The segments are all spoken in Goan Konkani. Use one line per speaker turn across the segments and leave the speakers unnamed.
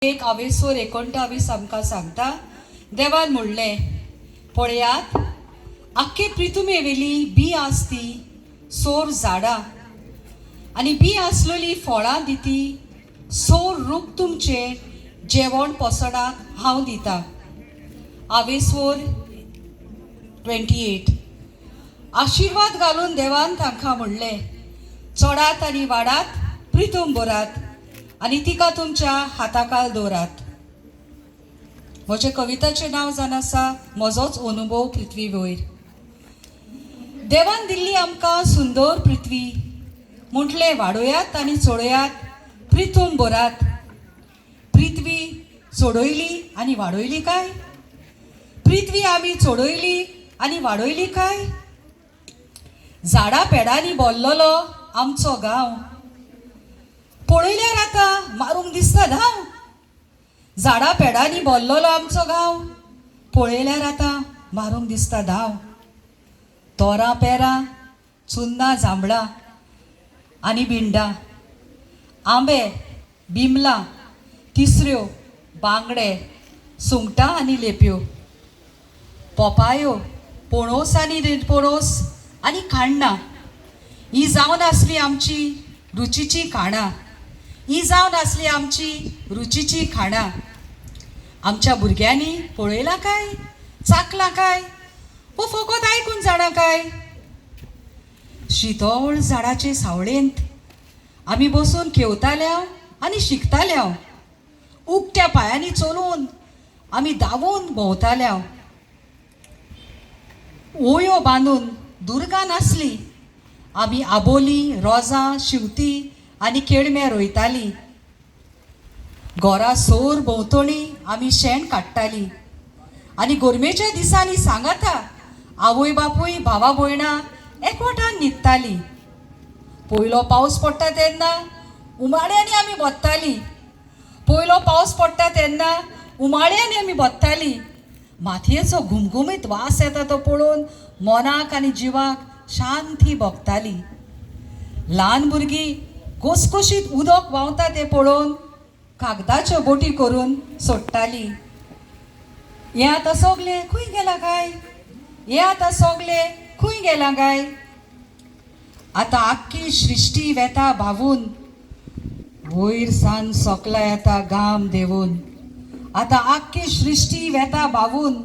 एक आवेसोर एकोणतावीस आमकां सांगता, देवान म्हणलें, पळयात आख्खे प्रिथुमेवेली बी आसती सोर झाडां आनी बी आसलेली फळां दिती सोर रूख तुमचे जेवण पोसणाक हांव दिता. आवेसोर 28. आशिर्वाद घालून देवान तांकां म्हणलें, चडात आनी वाडात, प्रितूम भरात आनी तिका तुमच्या हाताकाल दवरात. म्हज्या कविताचें नांव जावन आसा म्हजोच अनुभव पृथ्वी वयर. देवान दिल्ली आमकां सुंदर पृथ्वी, म्हटलें वाडोयात आनी चडयात, प्रिथूम भरात. पृथ्वी चडयली आनी वाडयली काय? पृथ्वी आमी चडयली आनी वाडयली काय? झाडां पेडांनी भरलेलो आमचो गांव पळयल्यार आतां मारूंक दिसता धांव. झाडां पेडांनी भरलेलो आमचो गांव पळयल्यार आतां मारूंक दिसता धांव. तोरां पेरां चुन्नां जांबळां आनी भिंडां, आंबे बिमलां तिसऱ्यो बांगडे सुंगटां आनी लेप्यो, पोपायो पणोस आनी पणोस आनी काण्णां, ही जावन आसली आमची रुचीचीं खाणां. ही जावन आसली आमची रुचीचीं खाणां. आमच्या भुरग्यांनी पळयलां काय, चाखलां काय, वो फकत आयकून जाणा काय? शितोळ झाडाचे सावळेंत आमी बसून खेवताल्या आनी शिकताल्या. उकत्या पांयांनी चलून आमी धांवून भोंवताल्या. ओयो बांदून दुर्गां नासली, आमी आबोली रोजां शेंवतीं आनी केळमे रोयतालीं. घरा सोर भोंवतणी आमी शेण काडटालीं आनी गरमेच्या दिसांनी सांगाता आवय बापूय भावा भयणां एकवटान न्हिदतालीं. पयलो पावस पडटा तेन्ना उमाळ्यांनी आमी बोत्तालीं. पयलो पावस पडटा तेन्ना उमाळ्यांनी आमी बोत्तालीं. मातयेचो घुमघुमीत वास येता तो पळोवन मनाक आनी जिवाक शांती भोगताली. ल्हान भुरगीं घसघशीत उदक व्हांवता तें पळोवन कागदाच्यो बोटी करून सोडटालीं. हें आतां सगलें खंय गेलां काय? हें आतां सगलें खंय गेलां काय? आतां आख्खी सृश्टी वेता भावून, वयर सान सोकला येता घाम देंवून. आतां आख्खी सृश्टी वेता भावून,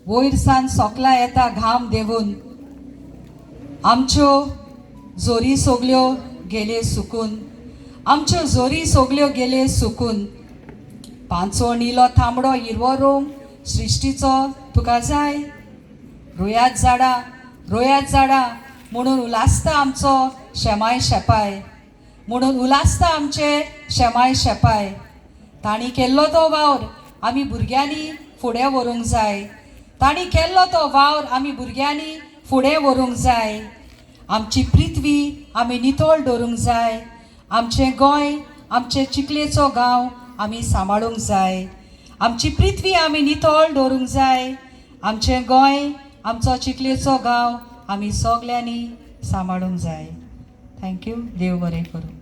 वयर सान सोकला येता घाम देंवून. आमच्यो जोरी सगल्यो गेल्यो सुकून, आमच्यो जोरी सगल्यो गेल्यो सुकून. पांचवो निलो तांबडो हिरवो रंग सृश्टीचो तुका जाय. रोयात झाडां, रोयात झाडां म्हणून उलासता आमचो शेमाय शेपाय, म्हणून उलासता आमचे शेमाय शेपाय. तांणी केल्लो तो वावर आमी भुरग्यांनी फुडें व्हरूंक जाय. तांणी केल्लो तो वावर आमी भुरग्यांनी फुडें व्हरूंक जाय. आमची पृथ्वी आमी नितळ दवरूंक जाय. आमचें गोंय, आमचे चिखलेचो गांव आमी सांबाळूंक जाय. आमची पृथ्वी आमी नितळ दवरूंक जाय. आमचें गोंय, आमचो चिखलेचो गांव आमी सगल्यांनी सांबाळूंक जाय. Thank you. देव बरें करूं.